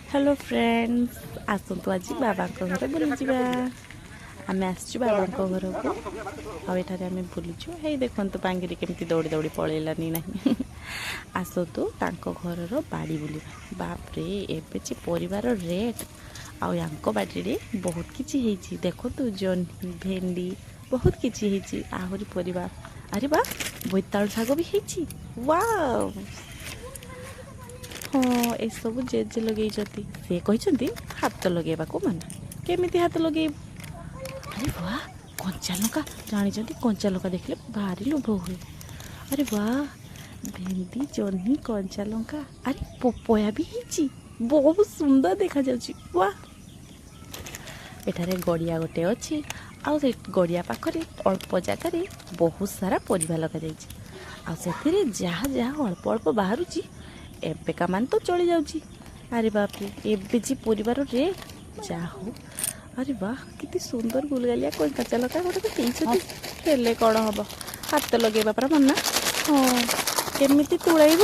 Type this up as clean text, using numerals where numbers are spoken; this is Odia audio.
ହ୍ୟାଲୋ ଫ୍ରେଣ୍ଡସ୍, ଆସନ୍ତୁ ଆଜି ବାବାଙ୍କ ଘରେ ବୁଲିଯିବା। ଆମେ ଆସିଛୁ ବାବାଙ୍କ ଘରକୁ ଆଉ ଏଠାରେ ଆମେ ବୁଲିଛୁ। ହେଇ ଦେଖନ୍ତୁ, ପାଙ୍ଗିରି କେମିତି ଦୌଡ଼ି ଦୌଡ଼ି ପଳେଇଲାନି ନାହିଁ। ଆସନ୍ତୁ, ତାଙ୍କ ଘରର ବାଡ଼ି ବୁଲିବା। ବାପରେ, ଏବେ ଯେ ପରିବାର ରେଟ୍, ଆଉ ୟାଙ୍କ ବାଡ଼ିରେ ବହୁତ କିଛି ହେଇଛି। ଦେଖନ୍ତୁ, ଜହ୍ନି, ଭେଣ୍ଡି, ବହୁତ କିଛି ହେଇଛି। ଆହୁରି ପରିବା। ଆରେ ବା, ବୋଇତାଳୁ ଶାଗ ବି ହେଇଛି। ୱାଓ! ହଁ, ଏସବୁ ଜେଜେ ଲଗେଇଛନ୍ତି। ସେ କହିଛନ୍ତି ହାତ ଲଗେଇବାକୁ ମନା। କେମିତି ହାତ ଲଗେଇବୁ? ଆରେ ବା, କଞ୍ଚା ଲଙ୍କା! ଜାଣିଛନ୍ତି, କଞ୍ଚା ଲଙ୍କା ଦେଖିଲେ ଭାରି ଲୋଭ ହୁଏ। ଆରେ ବା, ଭେଣ୍ଡି, ଜହ୍ନି, କଞ୍ଚା ଲଙ୍କା। ଆରେ, ପପୟା ବି ହେଇଛି। ବହୁତ ସୁନ୍ଦର ଦେଖାଯାଉଛି। ବା! ଏଠାରେ ଗଡ଼ିଆ ଗୋଟେ ଅଛି ଆଉ ସେ ଗଡ଼ିଆ ପାଖରେ ଅଳ୍ପ ଜାଗାରେ ବହୁତ ସାରା ପରିବା ଲଗାଯାଇଛି। ଆଉ ସେଥିରେ ଯାହା ଯାହା ଅଳ୍ପ ଅଳ୍ପ ବାହାରୁଛି, ଏବେକା ମାନେ ତ ଚଳି ଯାଉଛି। ଆରେ ବାପରେ, ଏବେ ଯେ ପରିବାର ରେଟ୍! ଯାହା ହଉ। ଆରେ ବାহ, କେତେ ସୁନ୍ଦର ଗୁଲଗାଲିଆ କଞ୍ଚା ଲଙ୍କା ଗୋଟେ ହେଇଛନ୍ତି। ହେଲେ କ'ଣ ହବ, ହାତ ଲଗେଇବା ପରା ମନା। ହଁ, କେମିତି ତୁଳେଇବୁ?